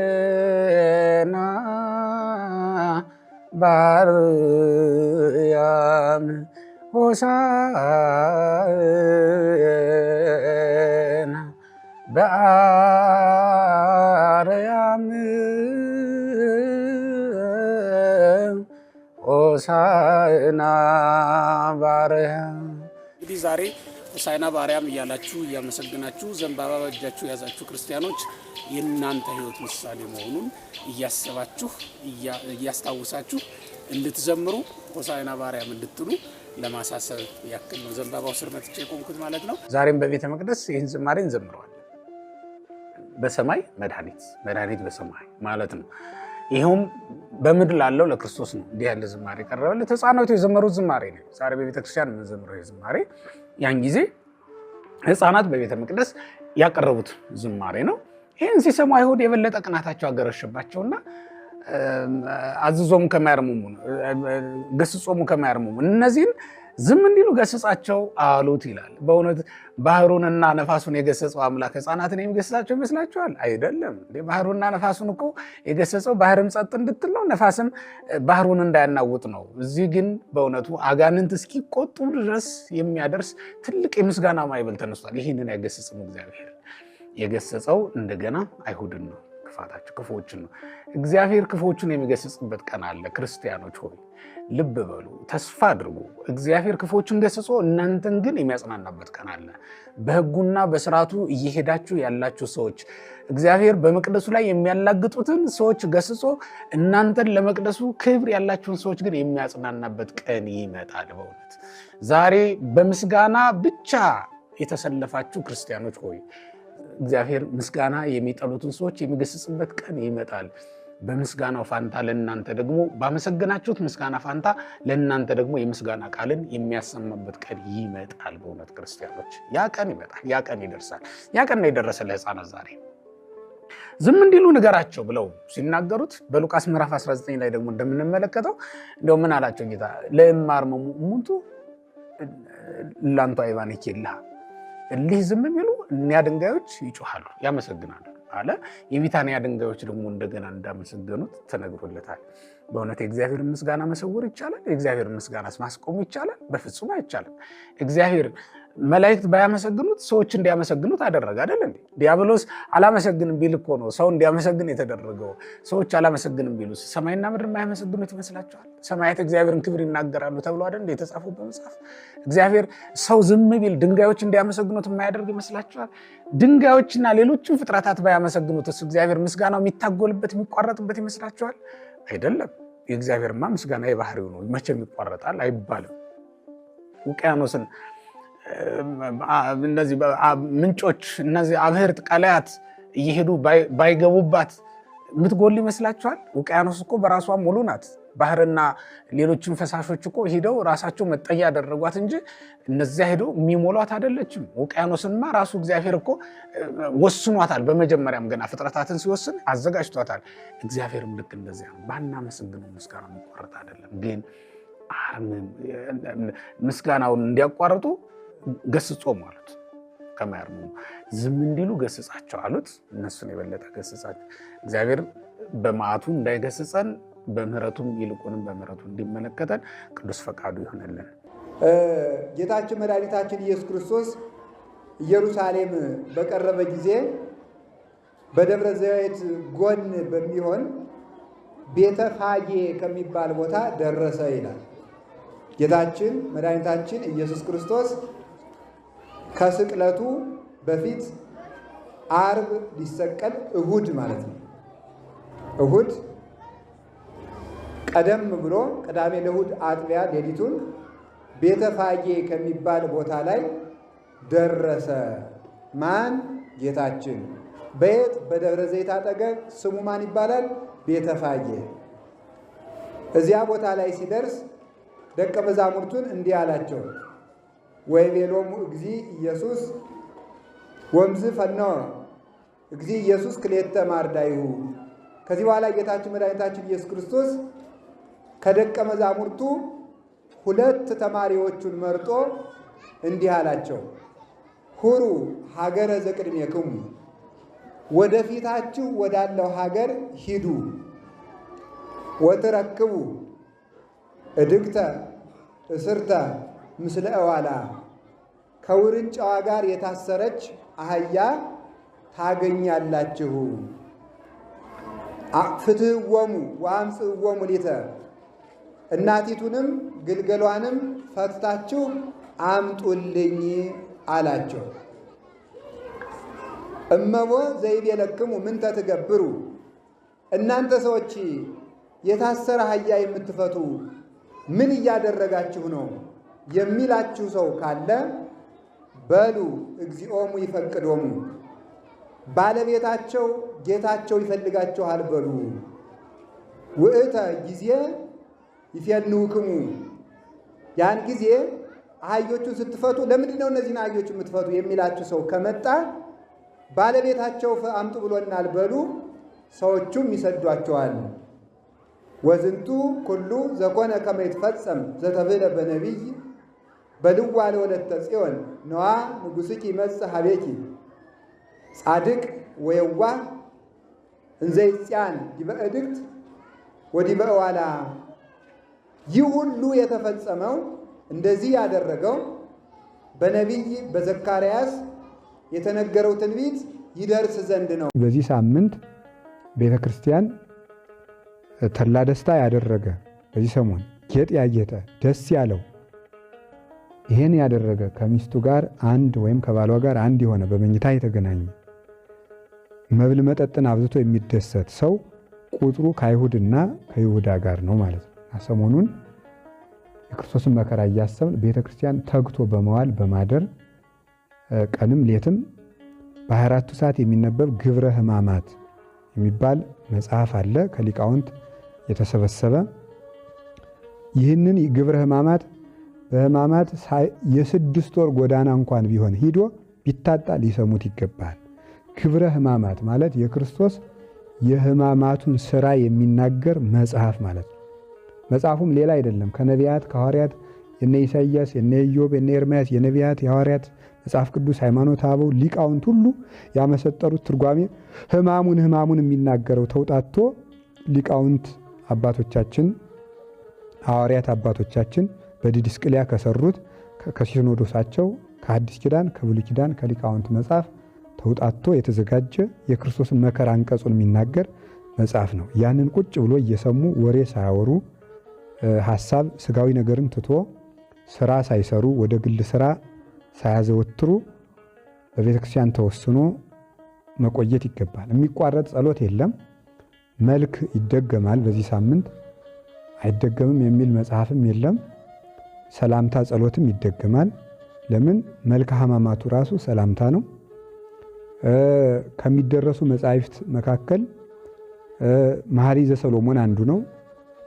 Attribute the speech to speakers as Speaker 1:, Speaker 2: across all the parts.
Speaker 1: ሆሳዕና በአርያም ሆሳዕና በአርያም ሆሳዕና በአርያም።
Speaker 2: እንግዲህ ዛሬ ሆሳዕና በአርያም እያላችሁ እያመሰግናችሁ ዘንባባ በእጃችሁ የያዛችሁ ክርስቲያኖች የእናንተ ሕይወት ምሳሌ መሆኑን እያሰባችሁ እያስታውሳችሁ እንድትዘምሩ ሆሳዕና በአርያም እንድትሉ ለማሳሰብ ያክል ነው ዘንባባው ስር መጥቼ የቆምኩት ማለት ነው።
Speaker 1: ዛሬም በቤተ መቅደስ ይህን ዝማሬ እንዘምረዋለን። በሰማይ መድኃኒት፣ መድኃኒት በሰማይ ማለት ነው። ይኸውም በምድር ላለው ለክርስቶስ ነው። እንዲህ ያለ ዝማሬ ቀረበለት። ሕፃናቱ የዘመሩት ዝማሬ ነው። ዛሬ በቤተክርስቲያን የምንዘምረው ዝማሬ ያን ጊዜ ሕፃናት በቤተ መቅደስ ያቀረቡት ዝማሬ ነው። ይህን ሲሰሙ አይሁድ የበለጠ ቅናታቸው አገረሸባቸውና አዝዞሙ ከመ ያርምሙ፣ ገስጾሙ ከመ ያርምሙ፣ እነዚህን ዝም እንዲሉ ገስጻቸው አሉት ይላል። በእውነት ባህሩንና ነፋሱን የገሰጸው አምላክ ሕፃናትን የሚገስጻቸው ይመስላችኋል? አይደለም። ባህሩንና ነፋሱን እኮ የገሰጸው ባህርም ጸጥ እንድትል ነው፣ ነፋስም ባህሩን እንዳያናውጥ ነው። እዚህ ግን በእውነቱ አጋንንት እስኪቆጡ ድረስ የሚያደርስ ትልቅ የምስጋና ማዕበል ተነስቷል። ይህንን አይገስጽም እግዚአብሔር። የገሰጸው እንደገና አይሁድን ነው፣ ክፋታቸው ክፉዎችን ነው። እግዚአብሔር ክፉዎችን የሚገስጽበት ቀን አለ። ክርስቲያኖች ሆይ ልብ በሉ፣ ተስፋ አድርጉ። እግዚአብሔር ክፉዎችን ገስጾ እናንተን ግን የሚያጽናናበት ቀን አለ። በሕጉና በስርዓቱ እየሄዳችሁ ያላችሁ ሰዎች እግዚአብሔር በመቅደሱ ላይ የሚያላግጡትን ሰዎች ገስጾ እናንተን ለመቅደሱ ክብር ያላችሁን ሰዎች ግን የሚያጽናናበት ቀን ይመጣል። በእውነት ዛሬ በምስጋና ብቻ የተሰለፋችሁ ክርስቲያኖች ሆይ እግዚአብሔር ምስጋና የሚጠሉትን ሰዎች የሚገስጽበት ቀን ይመጣል። በምስጋናው ፋንታ ለእናንተ ደግሞ ባመሰገናችሁት ምስጋና ፋንታ ለእናንተ ደግሞ የምስጋና ቃልን የሚያሰማበት ቀን ይመጣል። በእውነት ክርስቲያኖች ያ ቀን ይመጣል። ያ ቀን ይደርሳል። ያ ቀን ነው የደረሰ ለሕፃናት ዛሬ ዝም እንዲሉ ንገራቸው ብለው ሲናገሩት በሉቃስ ምዕራፍ 19 ላይ ደግሞ እንደምንመለከተው እንደው ምን አላቸው ጌታ? ለእመ አርመሙ እሙንቱ እላንቱ አይባን ይኬልሃ፣ እሊህ ዝም የሚሉ እኒያ ድንጋዮች ይጮሃሉ፣ ያመሰግናሉ አለ። የቢታንያ ድንጋዮች ደግሞ እንደገና እንዳመሰገኑት ተነግሮለታል። በእውነት የእግዚአብሔር ምስጋና መሰወር ይቻላል? የእግዚአብሔር ምስጋናስ ማስቆም ይቻላል? በፍጹም አይቻልም። እግዚአብሔር መላእክት ባያመሰግኑት ሰዎች እንዲያመሰግኑት አደረገ አይደል እንዴ? ዲያብሎስ አላመሰግንም ቢል እኮ ነው ሰው እንዲያመሰግን የተደረገው። ሰዎች አላመሰግንም ቢሉ ሰማይና ምድር የማያመሰግኑት ይመስላችኋል? ሰማያት እግዚአብሔርን ክብር ይናገራሉ ተብሎ አይደል እንዴ የተጻፈው በመጽሐፍ? እግዚአብሔር ሰው ዝም ቢል ድንጋዮች እንዲያመሰግኑት የማያደርግ ይመስላችኋል? ድንጋዮችና ሌሎችም ፍጥረታት ባያመሰግኑትስ እግዚአብሔር ምስጋናው የሚታጎልበት የሚቋረጥበት ይመስላችኋል? አይደለም። የእግዚአብሔርማ ምስጋና የባህሪው ነው፣ መቼም ይቋረጣል አይባልም። ውቅያኖስን እነዚህ ምንጮች እነዚህ አብህርት ቀላያት እየሄዱ ባይገቡባት የምትጎል ይመስላችኋል? ውቅያኖስ እኮ በራሷ ሙሉ ናት። ባህርና ሌሎችን ፈሳሾች እኮ ሂደው ራሳቸው መጠያ ያደረጓት እንጂ እነዚያ ሄደው የሚሞሏት አይደለችም። ውቅያኖስንማ ራሱ እግዚአብሔር እኮ ወስኗታል። በመጀመሪያም ገና ፍጥረታትን ሲወስን አዘጋጅቷታል። እግዚአብሔርም ልክ እንደዚያ ነው። ባናመሰግነው ምስጋና የሚቋረጥ አይደለም። ግን ምስጋናውን እንዲያቋርጡ ገስጾም አሉት። ከማያርሙ ዝም እንዲሉ ገስጻቸው አሉት። እነሱን የበለጠ ገስጻቸው። እግዚአብሔር በመዓቱ እንዳይገስጸን በምህረቱም ይልቁንም በምህረቱ እንዲመለከተን ቅዱስ ፈቃዱ ይሆንልን።
Speaker 3: ጌታችን መድኃኒታችን ኢየሱስ ክርስቶስ ኢየሩሳሌም በቀረበ ጊዜ በደብረ ዘይት ጎን በሚሆን ቤተ ፋጌ ከሚባል ቦታ ደረሰ ይላል። ጌታችን መድኃኒታችን ኢየሱስ ክርስቶስ ከስቅለቱ በፊት ዓርብ ሊሰቀል እሁድ ማለት ነው። እሁድ ቀደም ብሎ ቅዳሜ ለእሁድ አጥቢያ ሌሊቱን ቤተ ፋጌ ከሚባል ቦታ ላይ ደረሰ። ማን? ጌታችን። በየት? በደብረ ዘይት አጠገብ። ስሙ ማን ይባላል? ቤተ ፋጌ። እዚያ ቦታ ላይ ሲደርስ ደቀ መዛሙርቱን እንዲህ አላቸው። ወይቤሎሙ እግዚ ኢየሱስ ወምዝ ፈኖ እግዚ ኢየሱስ ክልኤተ ማርዳይሁ። ከዚህ በኋላ ጌታችን መድኃኒታችን ኢየሱስ ክርስቶስ ከደቀ መዛሙርቱ ሁለት ተማሪዎቹን መርጦ እንዲህ አላቸው። ሁሩ ሀገረ ዘቅድሜክሙ፣ ወደፊታችሁ ወዳለው ሀገር ሂዱ። ወትረክቡ እድግተ እስርተ ምስለ እዋላ፣ ከውርንጫዋ ጋር የታሰረች አህያ ታገኛላችሁ። ፍትህወሙ ወአምጽእዎሙ ሊተ፣ እናቲቱንም ግልገሏንም ፈትታችሁ አምጡልኝ አላቸው። እመቦ ዘይቤለክሙ ምንተ ትገብሩ፣ እናንተ ሰዎች የታሰረ አህያ የምትፈቱ ምን እያደረጋችሁ ነው የሚላችሁ ሰው ካለ፣ በሉ እግዚኦሙ ይፈቅዶሙ፣ ባለቤታቸው ጌታቸው ይፈልጋችኋል በሉ። ውእተ ጊዜ ይፌንውክሙ፣ ያን ጊዜ አህዮቹን ስትፈቱ ለምንድን ነው እነዚህን አህዮች የምትፈቱ የሚላችሁ ሰው ከመጣ ባለቤታቸው አምጡ ብሎናል በሉ፣ ሰዎቹም ይሰዷቸዋል። ወዝንቱ ኩሉ ዘኮነ ከመ ይትፈጸም ዘተብህለ በነቢይ በልዋ ለወለተ ጽዮን ነዋ ንጉሥኪ ይመጽእ ሀቤኪ ጻድቅ ወየዋህ እንዘ ይጽያን ዲበ እድግት ወዲበ እዋላ። ይህ ሁሉ የተፈጸመው እንደዚህ ያደረገው በነቢይ በዘካርያስ የተነገረው ትንቢት ይደርስ ዘንድ ነው።
Speaker 4: በዚህ ሳምንት ቤተ ክርስቲያን ተድላ ደስታ ያደረገ፣ በዚህ ሰሞን ጌጥ ያጌጠ፣ ደስ ያለው፣ ይሄን ያደረገ፣ ከሚስቱ ጋር አንድ ወይም ከባሏ ጋር አንድ የሆነ፣ በመኝታ የተገናኘ፣ መብል መጠጥን አብዝቶ የሚደሰት ሰው ቁጥሩ ከአይሁድና ከይሁዳ ጋር ነው ማለት ነው። ሰሞኑን የክርስቶስን መከራ እያሰብን ቤተ ክርስቲያን ተግቶ በመዋል በማደር፣ ቀንም ሌትም በ24ቱ ሰዓት የሚነበብ ግብረ ሕማማት የሚባል መጽሐፍ አለ ከሊቃውንት የተሰበሰበ። ይህንን ግብረ ሕማማት በሕማማት የ6 ወር ጎዳና እንኳን ቢሆን ሂዶ ቢታጣ ሊሰሙት ይገባል። ግብረ ሕማማት ማለት የክርስቶስ የሕማማቱን ስራ የሚናገር መጽሐፍ ማለት ነው። መጽሐፉም ሌላ አይደለም። ከነቢያት፣ ከሐዋርያት፣ የነ ኢሳይያስ፣ የነ ኢዮብ፣ የነ ኤርምያስ፣ የነቢያት፣ የሐዋርያት መጽሐፍ ቅዱስ፣ ሃይማኖተ አበው፣ ሊቃውንት ሁሉ ያመሰጠሩት ትርጓሜ ሕማሙን የሚናገረው ተውጣቶ ሊቃውንት አባቶቻችን፣ ሐዋርያት አባቶቻችን በዲድስቅልያ ከሰሩት ከሲኖዶሳቸው፣ ከሐዲስ ኪዳን፣ ከብሉይ ኪዳን፣ ከሊቃውንት መጽሐፍ ተውጣቶ የተዘጋጀ የክርስቶስን መከራ አንቀጹን የሚናገር መጽሐፍ ነው። ያንን ቁጭ ብሎ እየሰሙ፣ ወሬ ሳያወሩ፣ ሐሳብ ስጋዊ ነገርን ትቶ፣ ስራ ሳይሰሩ፣ ወደ ግል ስራ ሳያዘወትሩ በቤተ ክርስቲያን ተወስኖ መቆየት ይገባል። የሚቋረጥ ጸሎት የለም። መልክ ይደገማል። በዚህ ሳምንት አይደገምም የሚል መጽሐፍም የለም። ሰላምታ ጸሎትም ይደገማል። ለምን? መልከ ሕማማቱ ራሱ ሰላምታ ነው። ከሚደረሱ መጻሕፍት መካከል መኃልየ ዘሰሎሞን አንዱ ነው።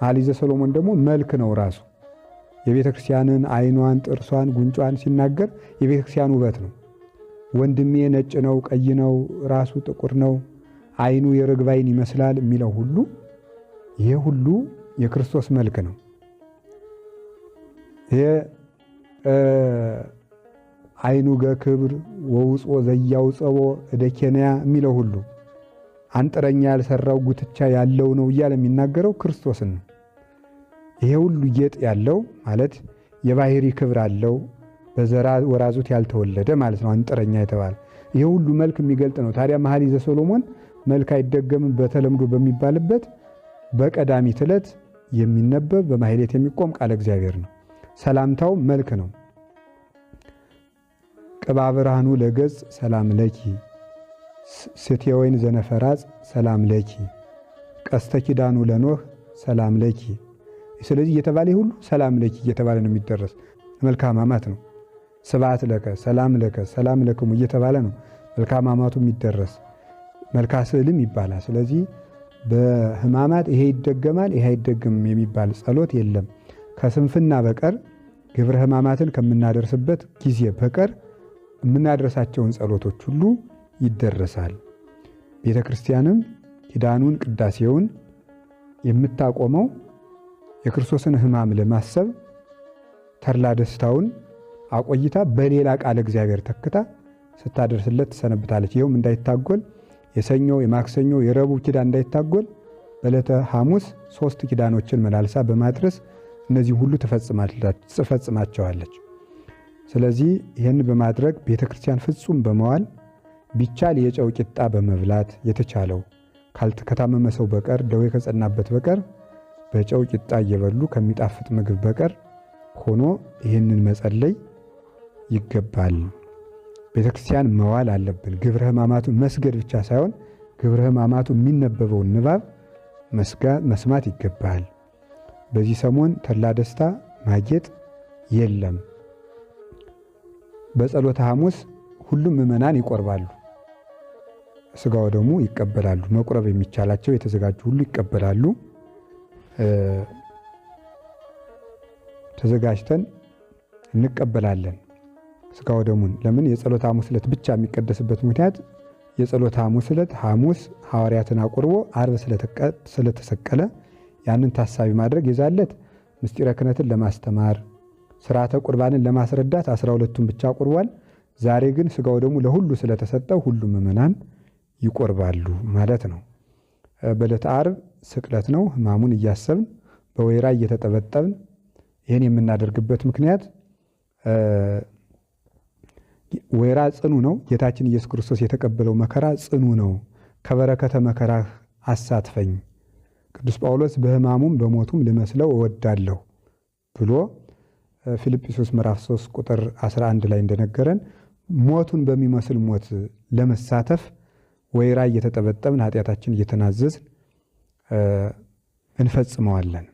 Speaker 4: መኃልየ ዘሰሎሞን ደግሞ መልክ ነው ራሱ። የቤተ ክርስቲያንን ዓይኗን፣ ጥርሷን፣ ጉንጯን ሲናገር የቤተ ክርስቲያን ውበት ነው። ወንድሜ ነጭ ነው፣ ቀይ ነው፣ ራሱ ጥቁር ነው፣ ዓይኑ የርግብ ዓይን ይመስላል የሚለው ሁሉ፣ ይሄ ሁሉ የክርስቶስ መልክ ነው። ይሄ ዓይኑ ገክብር ወውፆ ዘያውፀቦ እደ ኬንያ የሚለው ሁሉ፣ አንጥረኛ ያልሰራው ጉትቻ ያለው ነው እያለ የሚናገረው ክርስቶስን ነው። ይሄ ሁሉ ጌጥ ያለው ማለት የባህሪ ክብር አለው፣ በዘራ ወራዙት ያልተወለደ ማለት ነው። አንጥረኛ የተባለ ይሄ ሁሉ መልክ የሚገልጥ ነው። ታዲያ መኃልየ ዘሰሎሞን መልክ አይደገምም በተለምዶ በሚባልበት በቀዳሚት ዕለት የሚነበብ፣ በማሕሌት የሚቆም ቃለ እግዚአብሔር ነው። ሰላምታው መልክ ነው። ቅባ ብርሃኑ ለገጽ ሰላም ለኪ፣ ስቴ ወይን ዘነፈራጽ ሰላም ለኪ፣ ቀስተ ኪዳኑ ለኖህ ሰላም ለኪ። ስለዚህ እየተባለ ሁሉ ሰላም ለኪ እየተባለ ነው የሚደረስ። መልክአ ሕማማት ነው። ስብሐት ለከ፣ ሰላም ለከ፣ ሰላም ለክሙ እየተባለ ነው መልክአ ሕማማቱ የሚደረስ። መልክአ ስዕልም ይባላል። ስለዚህ በሕማማት ይሄ ይደገማል ይሄ አይደገምም የሚባል ጸሎት የለም። ከስንፍና በቀር፣ ግብረ ሕማማትን ከምናደርስበት ጊዜ በቀር የምናደርሳቸውን ጸሎቶች ሁሉ ይደረሳል። ቤተ ክርስቲያንም ኪዳኑን ቅዳሴውን የምታቆመው የክርስቶስን ሕማም ለማሰብ ተድላ ደስታውን አቆይታ በሌላ ቃለ እግዚአብሔር ተክታ ስታደርስለት ትሰነብታለች። ይኸውም እንዳይታጎል የሰኞ፣ የማክሰኞ፣ የረቡዕ ኪዳን እንዳይታጎል በዕለተ ሐሙስ 3 ኪዳኖችን መላልሳ በማድረስ እነዚህ ሁሉ ትፈጽማቸዋለች። ስለዚህ ይህን በማድረግ ቤተክርስቲያን ፍጹም በመዋል ቢቻል የጨው ቂጣ በመብላት የተቻለው ከታመመ ሰው በቀር ደዌ ከጸናበት በቀር በጨው ቂጣ እየበሉ ከሚጣፍጥ ምግብ በቀር ሆኖ ይህንን መጸለይ ይገባል። ቤተክርስቲያን መዋል አለብን። ግብረ ሕማማቱን መስገድ ብቻ ሳይሆን ግብረ ሕማማቱ የሚነበበውን ንባብ መስማት ይገባል። በዚህ ሰሞን ተድላ ደስታ ማጌጥ የለም። በጸሎተ ሐሙስ ሁሉም ምዕመናን ይቆርባሉ፣ ሥጋው ደግሞ ይቀበላሉ። መቁረብ የሚቻላቸው የተዘጋጁ ሁሉ ይቀበላሉ። ተዘጋጅተን እንቀበላለን ሥጋው ደሙን። ለምን የጸሎተ ሐሙስ ዕለት ብቻ የሚቀደስበት ምክንያት የጸሎተ ሐሙስ ዕለት ሐሙስ ሐዋርያትን አቁርቦ ዓርብ ስለተሰቀለ ያንን ታሳቢ ማድረግ የዛለት ምስጢረ ክህነትን ለማስተማር ስርዓተ ቁርባንን ለማስረዳት 12ቱን ብቻ አቁርቧል። ዛሬ ግን ሥጋው ደሙ ለሁሉ ስለተሰጠው ሁሉም ምዕመናን ይቆርባሉ ማለት ነው። በዕለተ ዓርብ ስቅለት ነው። ሕማሙን እያሰብን በወይራ እየተጠበጠብን ይህን የምናደርግበት ምክንያት ወይራ ጽኑ ነው። ጌታችን ኢየሱስ ክርስቶስ የተቀበለው መከራ ጽኑ ነው። ከበረከተ መከራህ አሳትፈኝ፣ ቅዱስ ጳውሎስ በሕማሙም በሞቱም ልመስለው እወዳለሁ ብሎ ፊልጵስዩስ ምዕራፍ 3 ቁጥር 11 ላይ እንደነገረን ሞቱን በሚመስል ሞት ለመሳተፍ ወይራ እየተጠበጠብን ኃጢአታችን እየተናዘዝን እንፈጽመዋለን።